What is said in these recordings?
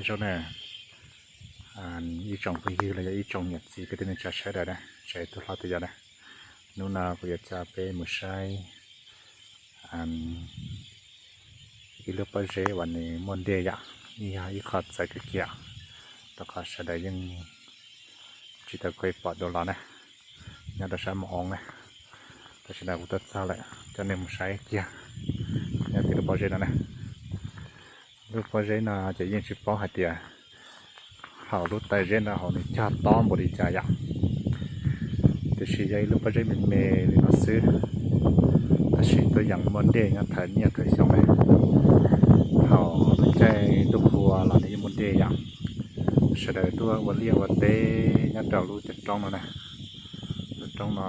Zoo na, ib tsoom phooj ywg los yog ib tsoom niam txiv kwv tij neej tsa sawv daws na, tseem tus hlob tus yau na, hnub no kuv yuav coj peb mus saib ib lub pob zeb uas nws muaj dej yom, yog ib qho txawv kawg kiag, rau qhov sawv daws yeej tsis tau kev pom dua los na, nyob rau sab Moo Oo na. Tam sim no kuv tuaj txog lawm, coj nej mus saib kiag nyob tim lub pob zeb no na. Lub pob zeb no ces yeej tsis paub hais tias hauv lub taw zeb no hauv nws cog tob npaum li cas yom, tiam sis yog ib lub pob zeb me me li no xwb, tab sis tuaj yeem muaj dej nyob thawm niaj thawm xyoo li. Thaum lub caij ntuj qhua los nws yeej muaj dej yom, sawv daws tuaj ua liaj ua teb nyob rau lub cov roob no na, lub roob no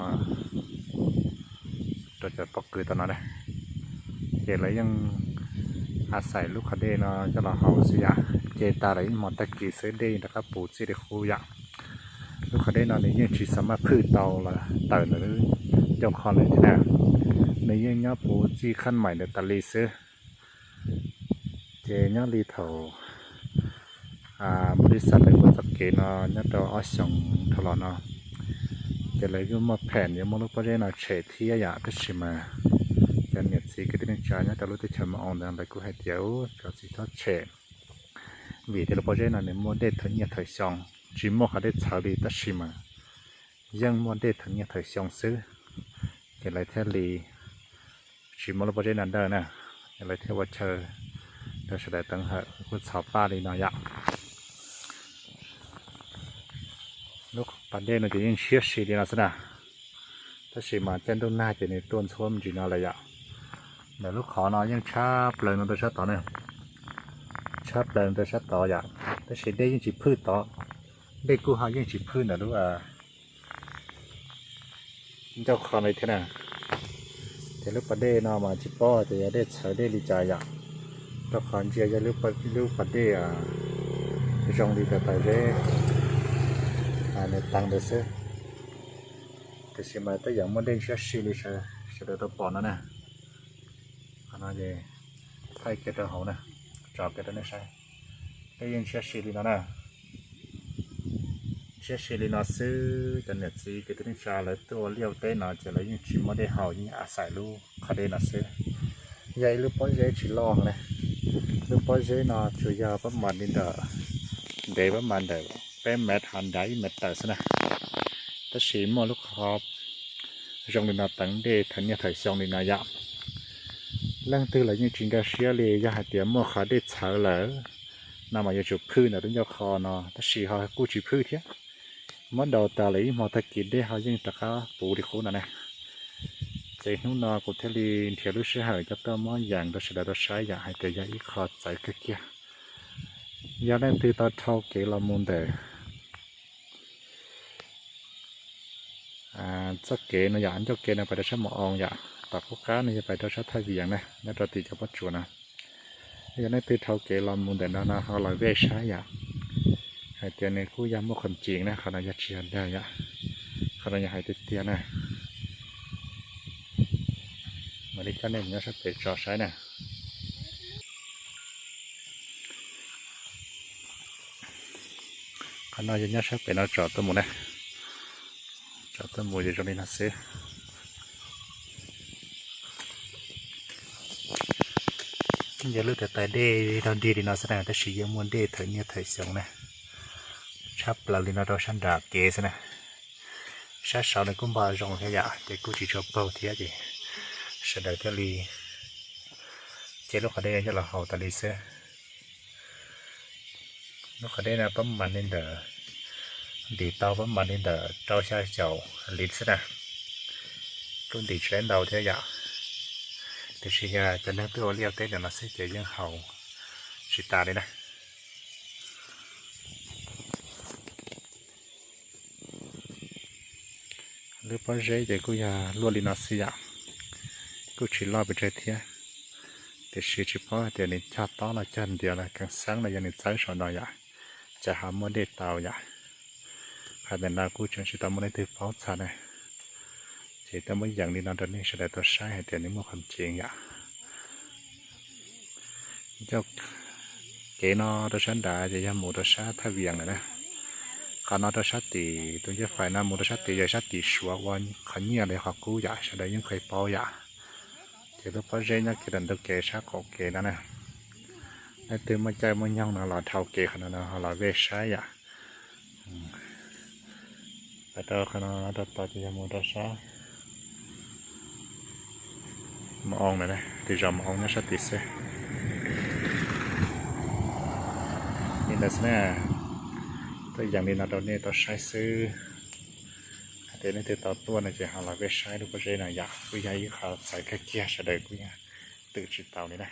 rau cov pob kws tom no na, ces lawv yeej a xais lub qhov dej no coj los haus xwb yom. Ces tas lawm ib hmos tag kis xwb dej rov qab puv txij li qub yom. Lub qhov dej no nws yeej tsis xav maj phwj tau los tawm ntawm lub ncauj qhov lawm thiab na, nws yeej nyob puv txij khab maim ntawd tas li xwb. Ces nyob li thaum npau li xav lawv ua txoj kev no nyob rau ob xyoos dhau los no, ces lawv kuj muaj phem yuav muab lub pob zeb no tshem thiab yom, tab sis mas cov niam txiv kwv tij neej tsa nyob rau lub teb chaws Moo Oo ntawd lawv kuj hais tias ua tsis txhob tshem, vim tias lub pob zeb no nws muaj dej thawm niaj thawm xyoo, tsis muaj qhov dej txhawv li tab sis mas yeej muaj dej thawm niaj thawm xyoo xwb, ces lawv thiaj li tsis muab lub pob zeb no dawj na, ces lawv thiaj ua chaw rau sawv daws teev hawm kuj txhov paj li no yom. Lub pas dej no ces yeej ntshiab si li no xwb na, tab sis mas caij ntuj nag ces nws tuaj ntxhuab me ntsis no lawm yom. Ntawm lub qhov no yeej tshab plaws no rau sab tod na, tshab plaws rau sab tod yom, tab sis dej yeej tsis phwj tod, dej kuj ho yeej tsis phwj ntawm lub ncauj qhov no thiab na. Ces lub pas dej no mas tsis paub tias yog dej txhawv dej li cas yom, rau qhov ntsia yog lub pas dej zoo li taws zeb nws tav ntawd xwb, tiam sis mas tej yam muaj dej ntshiab si li sawv daws tau pom no na. Qhov no es thaij kiag rau hauv na, tso kiag rau nej saib, dej yeej ntshiab si li no na. Ntshiab si li no xwb, cov niam txiv kwv tij neej tsa lawv tuaj ua liaj ua teb no ces lawv yeej tsis muaj dej haus, yeej a xais lub qhov dej no xwb. Yog ib lub pob zeb tsis loj ne, lub pob zeb no tsuas yog pab mas li ntawm, ntev pab mas ntawm peb mev ho nrad ib mev tawm xwb na, tab sis muaj lub qhov zoo li no teev dej thawm niaj thawm xyoo li no yom. Leej twg los yeej tsis nkag siab li, yog hais tias muaj qhov dej txhawv lawm no mas yuav tsum phwj ntawm lub ncauj qhov no, tab sis ho kuj tsis phwj thiab. Muab daus tas lawm ib hmo tag kis dej ho yeej rov qab puv li qub no na. Ces hnub no kuv thiaj li nrhiav lub sij hawm coj tuaj muab yees rau sawv daws tau saib yom, hais tias yog ib qho txawv kawg kiag. Yog leej twg tau dhau kev los mus ntawm txoj kev no yom, ncauj kev no pais rau sab Moo Oo yom, tom qub qab no yog pais rau sab Thaj Vias na, nyob rau tim cov pob tsuas no. Yog leej twg dhau kev los mus ntawm no no ho los vej saib yom, hais tias nws kuj yog muaj qhov ceev na, qhov no yog tsis yog dag yom, qhov no yog hais tiag tiag na. Mam li coj nej mus nyob sab pem tso saib na. Qhov no yog nyob sab pem no tsom tuaj mus na, tsom tuaj mus yog zoo li no xwb. Yog lub tais dej dog dig li no xwb na, tab sis yeej muaj dej thawm niaj thawm xyoo na, tshab plaws li no rau sab nram kev xwb na. Sab saud nws kuj npog zoo thiab yom, ces kuj tsis tshua paug thiab ces sawv daws thiaj li cia lub qhov dej coj los haus tas li xwb. Lub qhov dej no pab mas li ntawm, ntim tau pab mas li ntawm rau xya caum liv xwb na, kuj ntim tsis ntau thiab yom. Tiam sis yog cov neeg tuaj ua liaj teb ntawm no xwb ces yeej haus tsis tas li na. Lub pob zeb ces kuj yog luaj li no xwb yom, kuj tsis loj pes tsawg thiab. Tiam sis tsis paub hais tias nws cog tob los cog ntiav los keev xeeb los yog nws txawb saum no yom, cas ho muaj dej tau yom. Hais ntawm no kuj tseem tsis tau muaj leej twg paub txog na, ces tuaj muab yees li no rau nej sawv daws tau saib hais tias nws muaj qhov ceev yom. Ncauj Kev no rau sab nrad ces yog mus rau sab Thaj Vias lawm na. Qhov no rau sab tim tus ncauj fais no mus rau sab tid yog sab tim Suav ua qhov nyiaj los qhov kub yom, sawv daws yeej kheev paub yom. Ces lub pob zeb nyob kiag rau ntug kev sab qaum kev no na. Leej twg muaj caij muaj nyoog no los dhau kev qhov no no ho los vej saib yom. Pas rau qhov no rau tod ces yog mus rau sab Mus Oo lawm, tej zos Mus Oo nyob sab tid xwb. Li ntawd xwb na, tuaj yees li no rau nej tau saib xwb. Hais tias leej twg tau tuaj no ces ho los vej saib lub pob zeb no yom, kuj yog ib qho txawv kawg kiag, sawv daws kuj yog twm tsis tau li na.